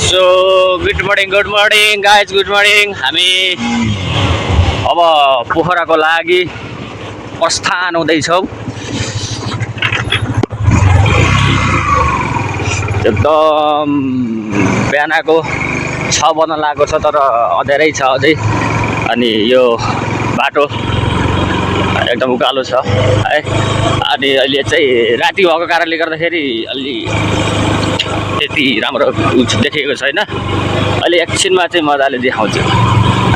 So good morning guys, good morning. हामी अब पोखराको लागि प्रस्थान हुँदैछौँ। एकदम बिहानको 6 बज्न लागेको छ, तर अँध्यारै छ अझै। अनि यो बाटो एकदम उकालो छ है। अनि अहिले चाहिँ राति भएको कारणले गर्दाखेरि अलि त्यति राम्रो देखेको छैन। अहिले एकछिनमा चाहिँ मजाले देखाउँछु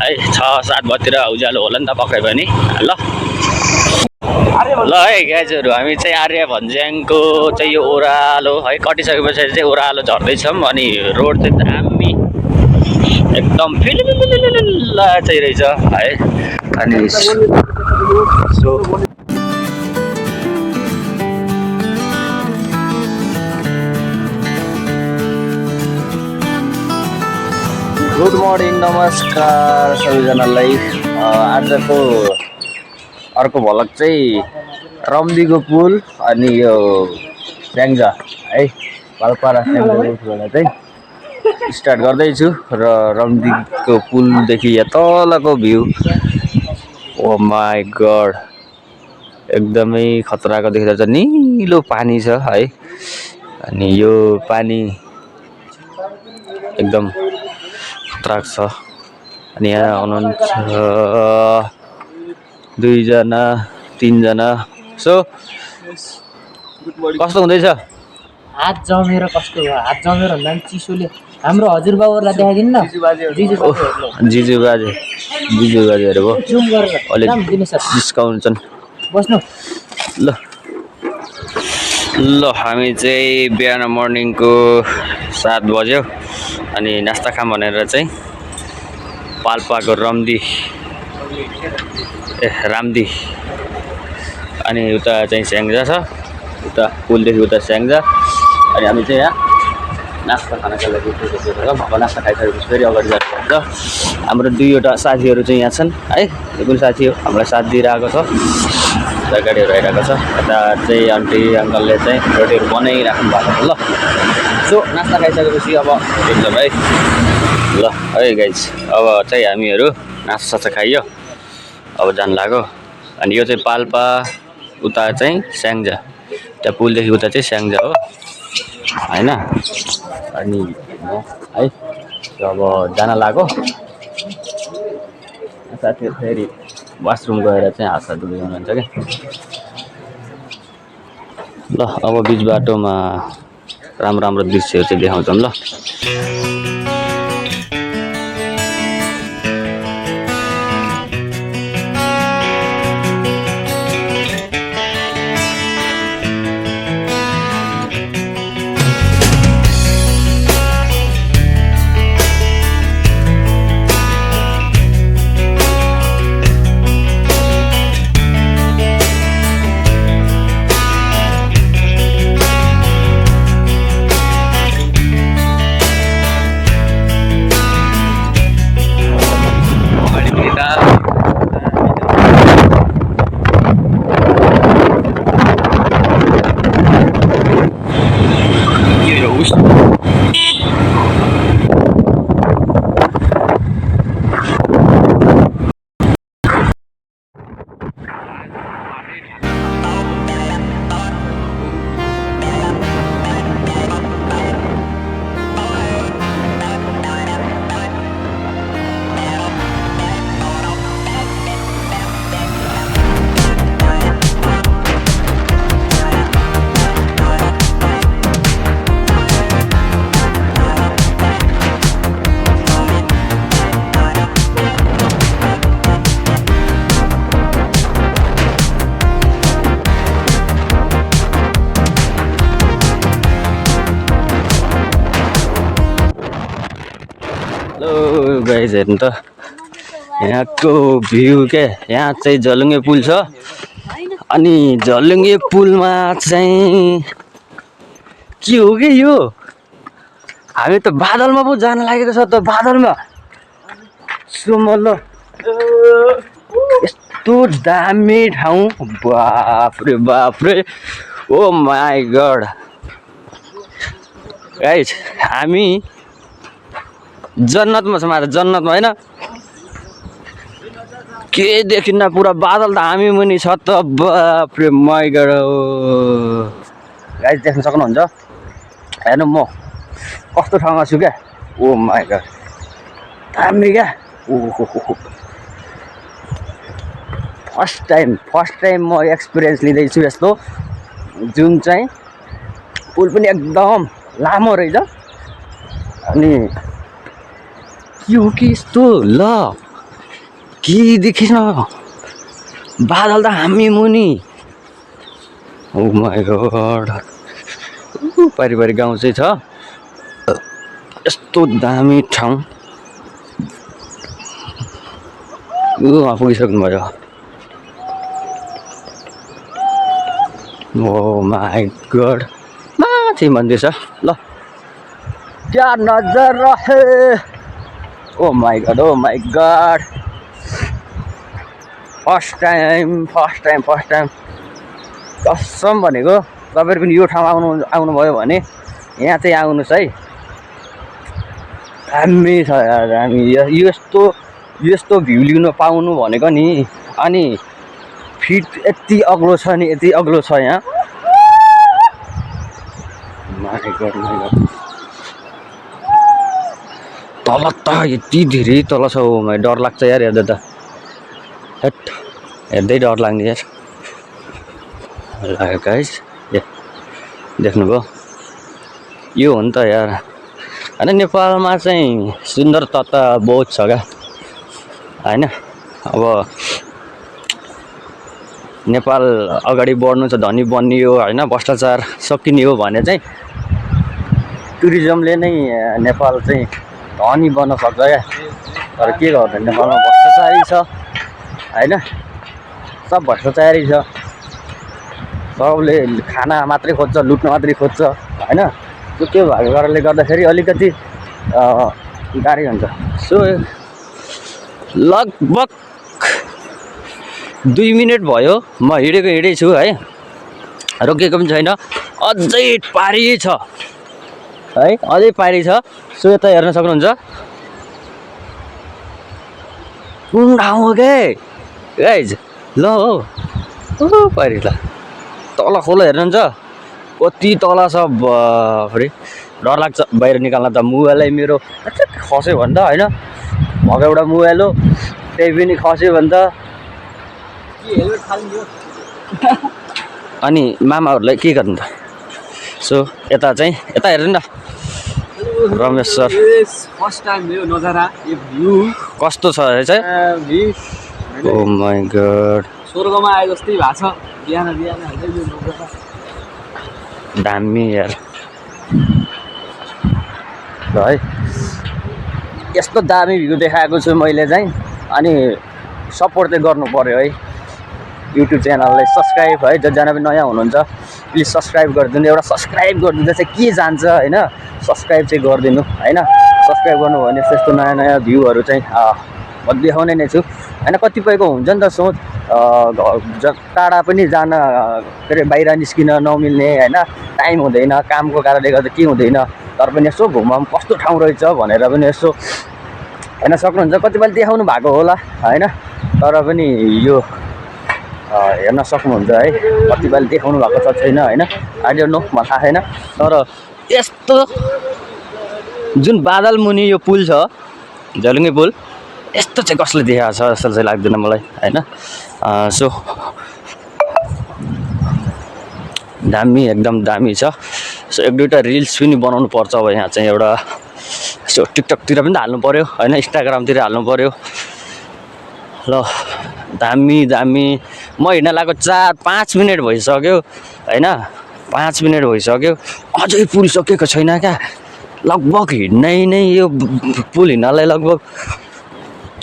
है। 6-7 बजीतिर उज्यालो होला नि त पक्कै पनि। ल ल है गाइजहरू, हामी चाहिँ आर्य भन्ज्याङको चाहिँ यो ओह्रालो है कटिसकेपछि चाहिँ ओह्रालो झर्दैछौँ। अनि रोड चाहिँ दामी एकदम फिल चाहिँ रहेछ है। अनि सो गुड मर्निङ, नमस्कार सबैजनालाई। आजको अर्को भ्लग चाहिँ रम्दीको पुल अनि यो स्याङ्जा है, पाल्पारा स्याङ्जाबाट चाहिँ स्टार्ट गर्दैछु। र रम्दीको पुलदेखि यहाँ तलको भ्यू, ओ माई गड, एकदमै खतराको देखिरहेको छ। निलो पानी छ है। अनि यो पानी एकदम खतराको छ। अनि यहाँ हुनुहुन्छ 2 जना 3 जना। सो कस्तो हुँदैछ? हात जमेर कस्तो भयो? हात जमेर भन्दा पनि चिसोले हाम्रो हजुरबाबुहरूलाई देखाइदिनु न। जिजु बाजेहरू भयो, अलिक डिस्काउन्ट छन्। बस्नु ल हामी चाहिँ बिहान मर्निङको 7 बज्यो। अनि नास्ता खाम भनेर चाहिँ पाल्पाको रामदी अनि उता चाहिँ स्याङ्जा छ, उता पुलदेखि उता स्याङ्जा। अनि हामी चाहिँ यहाँ नास्ता खानको लागि अब नास्ता खाइसकेपछि फेरि अगाडि जानुपर्छ। हाम्रो 2वटा साथीहरू चाहिँ यहाँ छन् है। यो पनि साथी हो, हामीलाई साथ दिइरहेको छ। गाडीहरू आइरहेको छ। यता चाहिँ आन्टी अङ्कलले चाहिँ रोटीहरू बनाइराख्नु भएको छ। ल सो नास्ता खाइसकेपछि अब एकदम है। ल है गाइज, अब चाहिँ हामीहरू नास्ता चाहिँ खाइयो, अब जानु लाग्यो। अनि यो चाहिँ पाल्पा, उता चाहिँ स्याङ्जा, त्यहाँ पुलदेखि उता चाहिँ स्याङ्जा हो होइन। अनि है अब जान लाग्यो। साथीहरू फेरि वासरुम गएर चाहिँ हात साथ धुँदै हुनुहुन्छ क्या। ल अब बिच बाटोमा राम्रो दृश्यहरू चाहिँ देखाउँछौँ। ल हेलो गाइज, हेर्नु त यहाँको भ्यू क्या। यहाँ चाहिँ झलुङ्गे पुल छ। अनि झलुङ्गे पुलमा चाहिँ के हो कि यो, हामी त बादलमा पो जान लागेको छ त। बादलमा ल यस्तो दामी ठाउँ, बाफ्रे ओ माई गड। गाइस हामी जन्नतमा छौँ आज जन्नतमा होइन के देखिन्न पुरा बादल त हामी मुनि छ त बाफ्रे माइ गड गाइस देख्न सक्नुहुन्छ हेर्नु म कस्तो ठाउँमा छु क्या ओ माइ गड दामी क्या ओहो फर्स्ट टाइम म एक्सपिरियन्स लिँदैछु यस्तो जुन चाहिँ पुल पनि एकदम लामो रहेछ अनि के हो कि यस्तो ल के देखिन बादल त हामी मुनि ओ माइ गड पारिवारिक गाउँ चाहिँ छ यस्तो दामी ठाउँ पुगिसक्नु भयो ओ माई गड माथि मन्दिर छ ल क्या नजर रहे ओ माई गड फर्स्ट टाइम कसम भनेको तपाईँहरू पनि यो ठाउँमा आउनुभयो भने यहाँ चाहिँ आउनुहोस् है दामी छ यार दामी यस्तो भ्यू लिन पाउनु भनेको नि अनि फिट यति अग्लो छ नि यति अग्लो छ यहाँ माइ गड तल त यति धेरै तल छ ओ माइ डर लाग्छ यार हेर्दा त हट हेर्दै डर लाग्ने यार लाग्यो गाइस देख्नुभयो यो हो नि त यार होइन नेपालमा चाहिँ सुन्दरता त बहुत छ क्या होइन अब नेपाल अगाडि बढ्नु छ धनी बन्ने हो होइन भ्रष्टाचार सकिने हो भने चाहिँ टुरिज्मले नै नेपाल चाहिँ धनी बन्न सक्छ क्या तर के गर्नु नेपालमा भ्रष्टाचारी छ होइन सब भ्रष्टाचारी छ सबले खाना मात्रै खोज्छ लुट्न मात्रै खोज्छ होइन त्यो के भएको कारणले गर्दाखेरि अलिकति गाह्रै हुन्छ सो लगभग 2 मिनट भयो म हिँडै छु है रोकेको पनि छैन अझै पारी छ है अझै पारी छ सो यता हेर्न सक्नुहुन्छ कुन ठाउँ हो के गाइज ल हो पारी ल तल खोला हेर्नुहुन्छ कति तल छ बाफ्रे डर लाग्छ बाहिर निकाल्न त मोबाइलै मेरो खस्यो भने त होइन भएको एउटा मोबाइल हो त्यही पनि खस्यो भने त अनि मामाहरूलाई के गर्नु त सो यता हेर्नु न रमेश सर फर्स्ट टाइम यो नजारा यो भ्यू कस्तो छ चाहिँ ओ माई गड स्वर्गमा आए जस्तै भएको छ बिहान दामी यार ल है यस्तो दामी भ्यू देखाएको छु मैले चाहिँ अनि सपोर्ट चाहिँ गर्नु पर्यो है युट्युब च्यानललाई सब्सक्राइब है जतिजना पनि नयाँ हुनुहुन्छ प्लिज सब्सक्राइब गरिदिनु एउटा सब्सक्राइब गरिदिँदा चाहिँ के जान्छ होइन सब्सक्राइब चाहिँ गरिदिनु होइन सब्सक्राइब गर्नु भने यस्तो नयाँ भ्यूहरू चाहिँ म देखाउने नै छु होइन कतिपयको हुन्छ नि त सोच टाढा पनि जान के अरे बाहिर निस्किन नमिल्ने होइन टाइम हुँदैन कामको कारणले गर्दा के हुँदैन तर पनि यसो घुमौँ कस्तो ठाउँ रहेछ भनेर पनि यसो हेर्न सक्नुहुन्छ कतिपय देखाउनु भएको होला होइन तर पनि यो हेर्न सक्नुहुन्छ है कतिपय देखाउनु भएको छ छैन होइन आई डोन्ट नो मलाई थाहा छैन तर यस्तो जुन बादल मुनि यो पुल छ झलुङ्गे पुल यस्तो चाहिँ कसले देखाएको छ जस्तो चाहिँ लाग्दैन मलाई होइन सो दामी एकदम दामी छ सो 1-2टा रिल्स पनि बनाउनु पर्छ अब यहाँ चाहिँ एउटा सो टिकटकतिर पनि त हाल्नु पऱ्यो होइन इन्स्टाग्रामतिर हाल्नु पऱ्यो ल दामी म हिँड्न लागेको 4-5 मिनट भइसक्यो होइन 5 मिनट भइसक्यो अझै पुगिसकेको छैन क्या लगभग हिँड्नै नै यो पुल हिँड्नलाई लगभग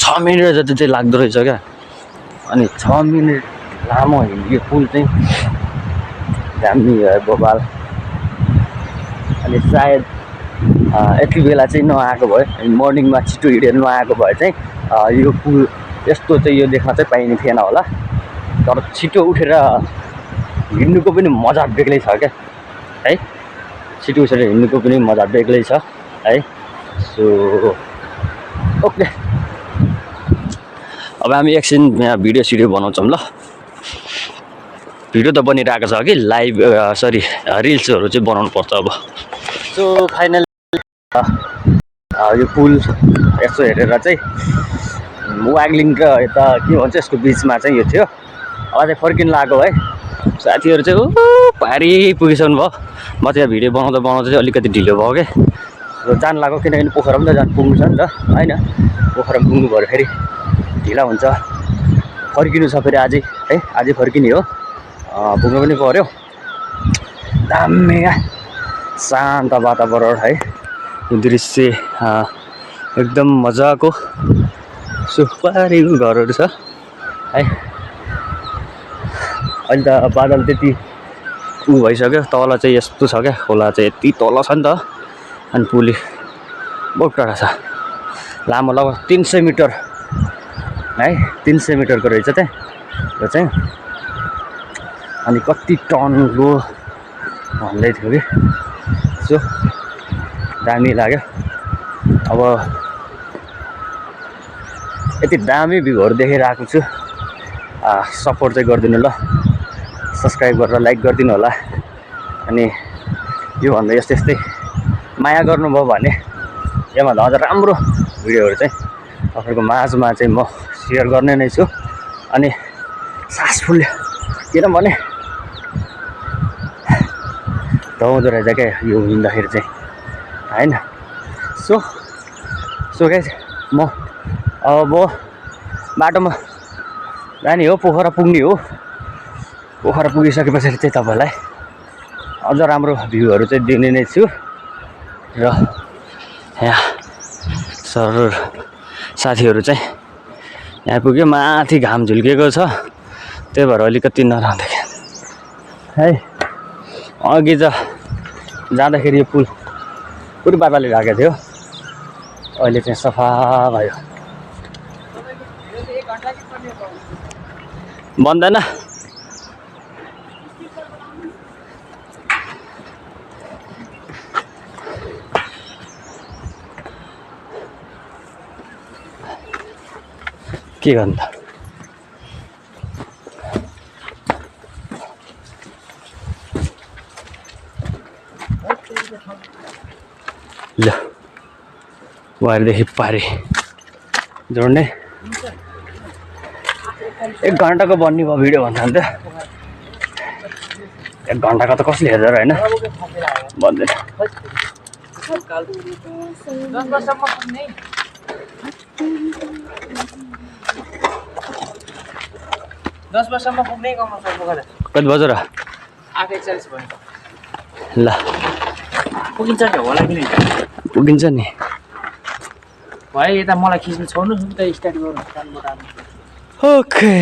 6 मिनट जति चाहिँ लाग्दो रहेछ क्या अनि 6 मिनट लामो हिँड्यो पुल चाहिँ दामी है बबाल अनि सायद यति बेला चाहिँ नआएको भए मर्निङमा छिटो हिँडेर नआएको भए चाहिँ यो पुल यस्तो चाहिँ यो देख्न चाहिँ पाइने थिएन होला तर छिटो उठेर हिँड्नुको पनि मजा बेग्लै छ क्या है सिटी उसेर हिँड्नुको पनि मजा बेग्लै छ है। सो ओके, अब हामी एकछिन यहाँ भिडियो सिडियो बनाउँछौँ ल। भिडियो त बनिरहेको छ कि लाइभ सरी रिल्सहरू चाहिँ बनाउनु पर्छ अब। सो फाइनल यो पुल यसो हेरेर चाहिँ वाग्लिङ र यता के भन्छ यसको बिचमा चाहिँ यो थियो। अब चाहिँ फर्किनु लाग्यो है। साथीहरू चाहिँ पारी पुगिसक्नु भयो। म चाहिँ भिडियो बनाउँदा चाहिँ अलिकति ढिलो भयो क्या। र जानु लाग्यो किनकि पोखरामा त जानु पुग्नु छ नि त होइन। पोखरामा पुग्नु पऱ्यो फेरि ढिला हुन्छ। फर्किनु छ फेरि अझै है, अझै फर्किने हो। पुग्नु पनि पऱ्यो। दामी शान्त वातावरण है, दृश्य एकदम मजाको सुपारी घरहरू छ है। अहिले त बादल त्यति भइसक्यो। तल चाहिँ यस्तो छ क्या, खोला चाहिँ यति तल छ नि त। अनि पुली बहुत टाढा छ, लामो लगभग 300 मिटर है, 300 मिटरको रहेछ त्यहाँ यो चाहिँ। अनि कति टनको भन्दै थियो कि। सो दामी लाग्यो। अब यति दामी भ्यूहरू देखाइरहेको छु। सपोर्ट चाहिँ गरिदिनु ल, सब्सक्राइब गरेर लाइक गरिदिनु होला। अनि योभन्दा यस्तै माया गर्नुभयो भने योभन्दा अझ राम्रो भिडियोहरू चाहिँ तपाईँको माझमा चाहिँ म सेयर गर्ने नै छु। अनि सास फुल्यो किनभने दौडो रहेछ क्या यो हिँड्दाखेरि चाहिँ होइन। सो गाइस म अब बाटोमा जाने हो, पोखरा पुग्ने हो। पोखरा पुगिसकेपछि चाहिँ तपाईँलाई अझ राम्रो भ्यूहरू चाहिँ दिने नै छु। र यहाँ सर साथीहरू चाहिँ यहाँ पुग्यो, माथि घाम झुल्केको छ त्यही भएर अलिकति नराम्रो देखियो है। अघि त जाँदाखेरि यो पुल पुरै बादलले ढाकेको थियो, अहिले चाहिँ सफा भयो। बन्दैन के गर्नु त। ल वारदेखि पारी जोड्ने 1 घन्टाको बन्ने भयो भिडियो भन्दा त 1 घन्टाको त कसले हेर्छ र होइन भन्दैन। 10 वर्षसम्म पुग्नै गाउँमा सक्नु। कति बज्यो र? 8:41 भयो। ल पुगिन्छ नि होला कि नि? पुगिन्छ नि। भाइ यता मलाई खिच्नु छोड्नुहोस् नि त, स्टार्ट गर्नु कानबाट। ओके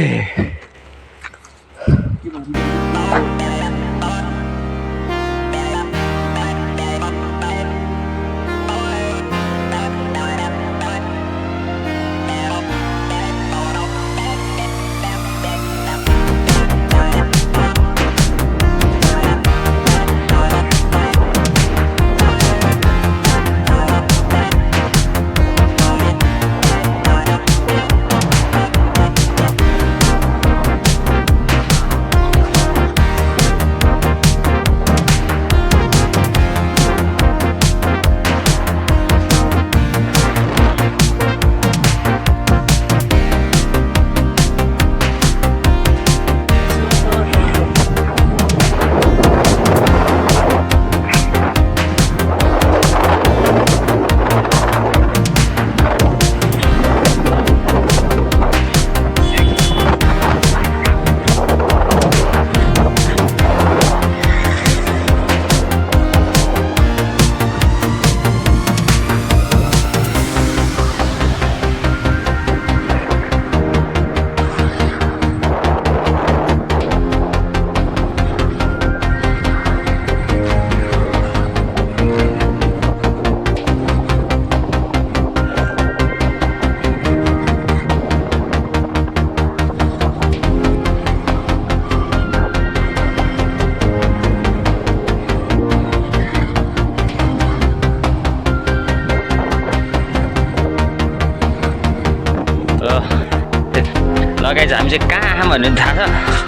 गाइज हामी चाहिँ कहाँ आयौँ भन्ने थाहा छ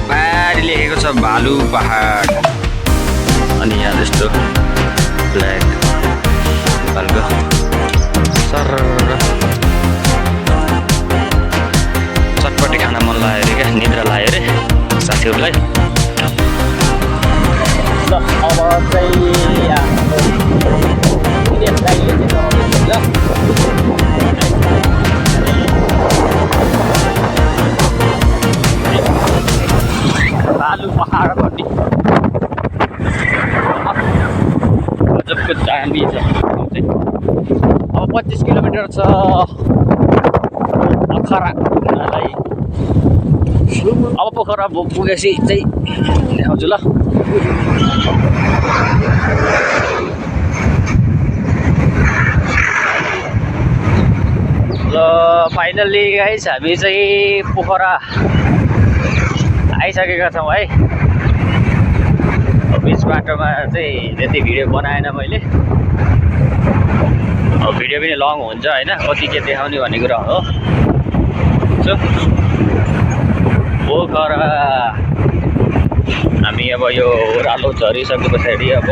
पाहाडी लेखेको छ भालु पहाड अनि यहाँ त्यस्तो ब्ल्याक खालको सर चटपटी खाना मन लाग्यो अरे क्या निद्रा लाग्यो अरे साथीहरूलाई ल अब चाहिँ भालु पहाडपट्टि गजबको दामी छ अब 25 किलोमिटर छ पोखरा घुम्नलाई अब पोखरा पुगेपछि चाहिँ देखाउँछु ल ल फाइनल्ली गाइस हामी चाहिँ पोखरा आइसकेका छौँ है बिच बाटोमा चाहिँ त्यति भिडियो बनाएन मैले अब भिडियो पनि लङ हुन्छ होइन कति के देखाउने भन्ने कुरा हो पोखरा हामी अब यो ओह्रालो झरिसके पछाडि अब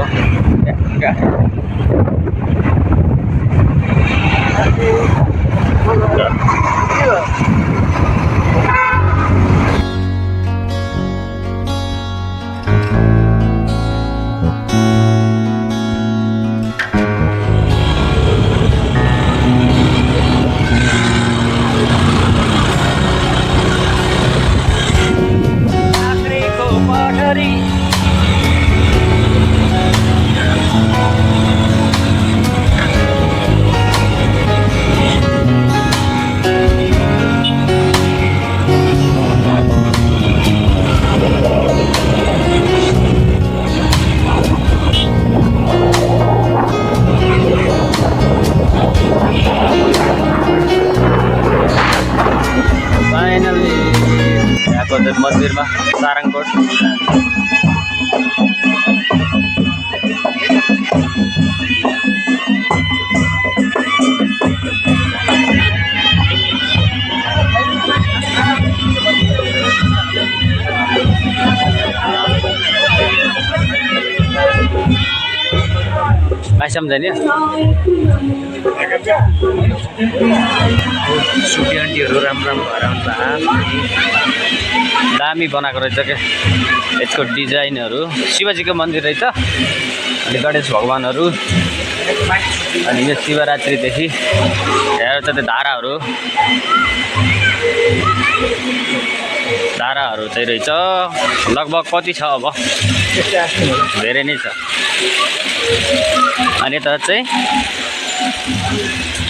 मन्दिरमा सारङकोट सम्झने सुटी आन्टीहरू राम्रो भएर दामी बनाएको रहेछ क्या यसको डिजाइनहरू शिवजीको मन्दिर रहेछ अनि गणेश भगवानहरू अनि यो शिवरात्रिदेखि हेर्छ त्यो धाराहरू चाहिँ रहेछ लगभग कति छ अब धेरै नै छ अनि यता चाहिँ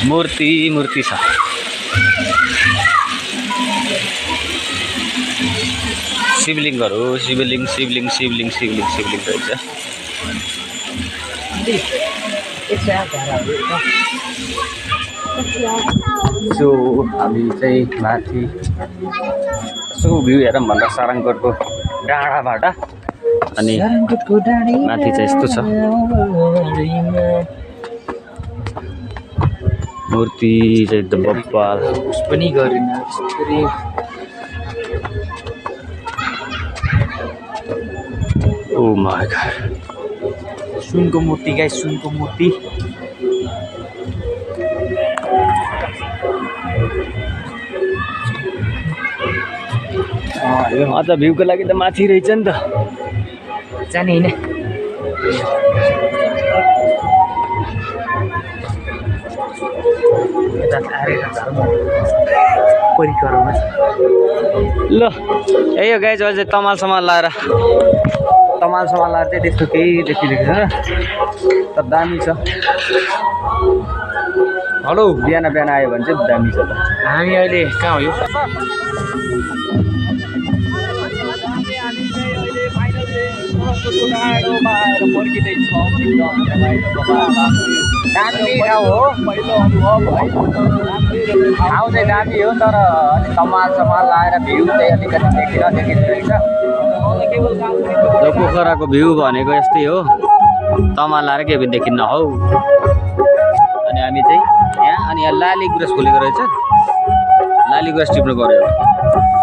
मूर्ति छ शिवलिङ्गहरू शिवलिङ रहेछ सो हामी चाहिँ माथि सो भ्यू हेरौँ भन्दा सारङकोटको डाँडाबाट अनि माथि चाहिँ यस्तो छ मूर्ति चाहिँ एकदम बब्बाल पनि गरिन ओ माय गॉड सुनको मूर्ति गाइस सुनको मूर्ति अझ भ्यूको लागि त माथि रहेछ नि त जाने हैन ल यही हो गाइस अझै तमाल समाल लाएर चाहिँ त्यस्तो केही देखिरहेको छैन तर दामी छ हेलो बिहान आयो भने चाहिँ दामी छ त हामी अहिले कहाँ हो यो दामी ठाउँ हो पहिलो अनुभव है ठाउँ चाहिँ दामी हो तर अलि तमाल लाएर भ्यू चाहिँ अलिकति देखिरहेको छ पोखराको भ्यू भनेको यस्तै हो तमाल लाएर केही पनि देखिन्न हौ अनि हामी चाहिँ यहाँ अनि यहाँ लाली गुराँस फुलेको रहेछ लाली गुराँस टिप्नु पऱ्यो